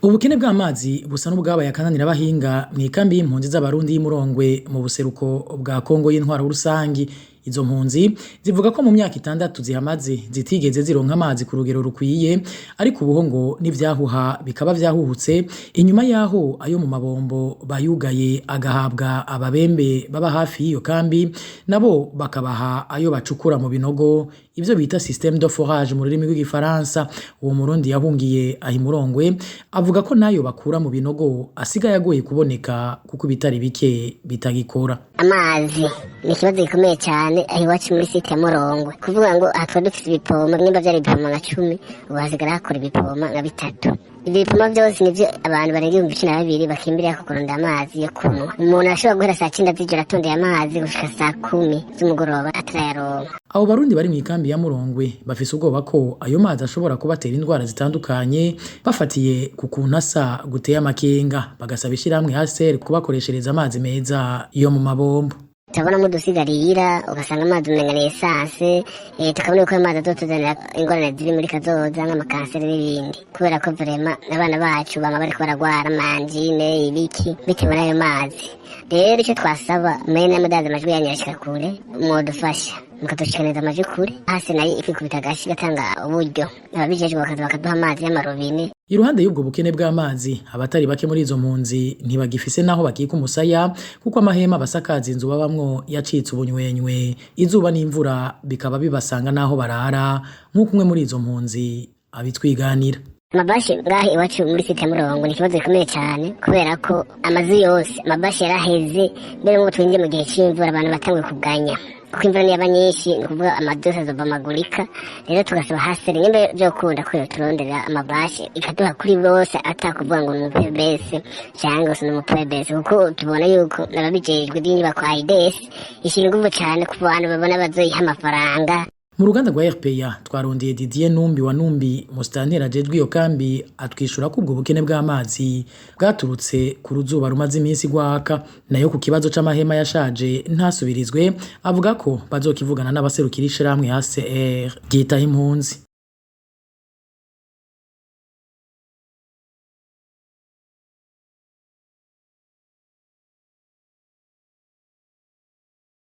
Ubukene bw'amazi busa n'ubwabaye akananira abahinga mw'ikambi y'impunzi z'Abarundi y'Imurongwe mu buseruko bwa Kongo y'intwaro rusangi. Izo mpunzi zivuga ko mu myaka 6 zihamaze zitigeze zironka amazi ku rugero rukwiye, ariko ubuho ngo n'ivyahuha bikaba vyahuhutse inyuma yaho ayo mu mabombo bayugaye agahabwa ababembe baba hafi y'iyo kambi, nabo bakabaha ayo bacukura mu binogo, ivyo bita système de forage mu rurimi rw'igifaransa. Uwo Murundi yahungiye aho Imurongwe avuga ko nayo bakura mu binogo asigaye agoye kuboneka kuko ibitari bike bitagikora. Amazi ni ikibazo gikomeye cyane aho iwacu muri site ya Murongwe. Kuvuga ngo aha twari dufite ibipoma, nimba vyari ibipoma nka 10, ubu hasigara hakora ibipoma nka 3. Ivyo bipoma vyose nivyo abantu barenga 12,000 bakimbirako kurondera amazi yo kunywa. Umuntu arashobora guhera saa 9 z'ijoro atondeye amazi gushika saa 10 z'umugoroba atarayaronka. Abo Barundi bari mw'ikambi ya Murongwe bafise ubwoba ko ayo mazi ashobora kubatera indwara zitandukanye bafatiye ku kuntu asa guteye amakenga, bagasaba ishirahamwe HCR kubakoreshereza amazi meza yo mu mabombo. Turabonamo udusigarira, ugasanga amazi umenga ni esanse, tukabona yuko ayo mazi azotuzanira ingorane ziri muri kazoza nk'amakanseri n'ibindi, kubera ko vraiment abana bacu bama bariko baragwara amanjine ibiki bitewe n'ayo mazi. Rero icyo twasaba mene n'amudaza, amajwi yanyu yashika kure, mwodufasha mukadushikaniriza amajwi kure hasi, nayo ikikubita agashi igatanga uburyo, ababijejwe bakaza bakaduha amazi y'amarobine. Iruhande y'ubwo bukene bw'amazi, abatari bake muri izo mpunzi ntibagifise naho bakika umusaya, kuko amahema basakaza inzu babamwo yacitse ubunywenywe, izuba n'imvura bikaba bibasanga naho barara, nk'uko umwe muri izo mpunzi abitwiganira. Amabashi ngaha iwacu muri site ya Murongwe ni ikibazo gikomeye cyane, kubera ko amazu yose amabashi yaraheze. Mbere nk'ubu twinjiye mu gihe c'imvura, abantu batanguye kuganya kuko imvura niyaba nyinshi, ni ukuvuga amazu yose azobomagurika. Rero tugasaba haseri nyimba vyokunda ko yoturondera amabashi ikaduha kuri bose, atakuvuga ngo ni umupebese cyangwa se ni umupebese, kuko tubona yuko ababijejwe b'inyubako AIDS ishyira inguvu cyane ku bantu babona bazoyiha amafaranga. Mu ruganda rwa RPA twarondeye Didier Numbi wa Numbi, musitanteri ajejwe iyo kambi, atwishura ko ubwo bukene bw'amazi bwaturutse ku ruzuba rumaze iminsi rwaka. Nayo ku kibazo c'amahema yashaje ntasubirizwe, avuga ko bazokivugana n'abaserukira ishirahamwe HCR ryitaho impunzi.